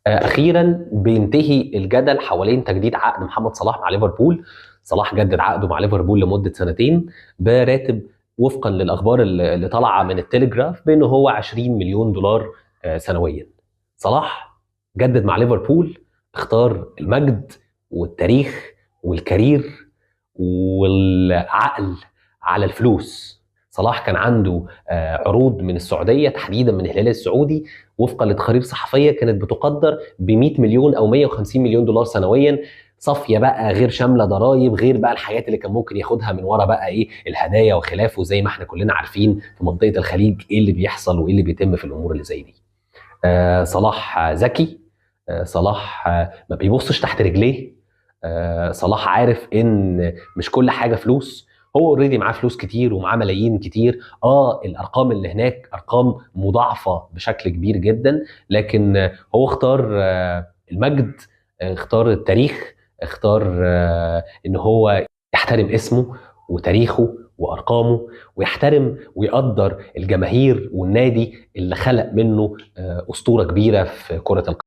اخيرا بينتهي الجدل حوالين تجديد عقد محمد صلاح مع ليفربول. صلاح جدد عقده مع ليفربول لمدة سنتين براتب وفقا للاخبار اللي طالعه من التليجراف بانه هو 20 مليون دولار سنويا. صلاح جدد مع ليفربول، اختار المجد والتاريخ وال career والعقل على الفلوس. صلاح كان عنده عروض من السعودية، تحديدا من الهلال السعودي، وفقا لتقارير صحفية كانت بتقدر ب 100 مليون او 150 مليون دولار سنويا، صافية بقى، غير شاملة ضرائب، غير بقى الحاجات اللي كان ممكن ياخدها من ورا بقى ايه الهدايا وخلافه، زي ما احنا كلنا عارفين في منطقة الخليج ايه اللي بيحصل وايه اللي بيتم في الامور اللي زي دي. صلاح ذكي، صلاح ما بيبصش تحت رجليه، صلاح عارف ان مش كل حاجة فلوس. هو already معاه فلوس كتير ومعاه ملايين كتير، الارقام اللي هناك ارقام مضاعفه بشكل كبير جدا، لكن هو اختار المجد، اختار التاريخ، اختار ان هو يحترم اسمه وتاريخه وارقامه، ويحترم ويقدر الجماهير والنادي اللي خلق منه اسطورة كبيرة في كره القدم.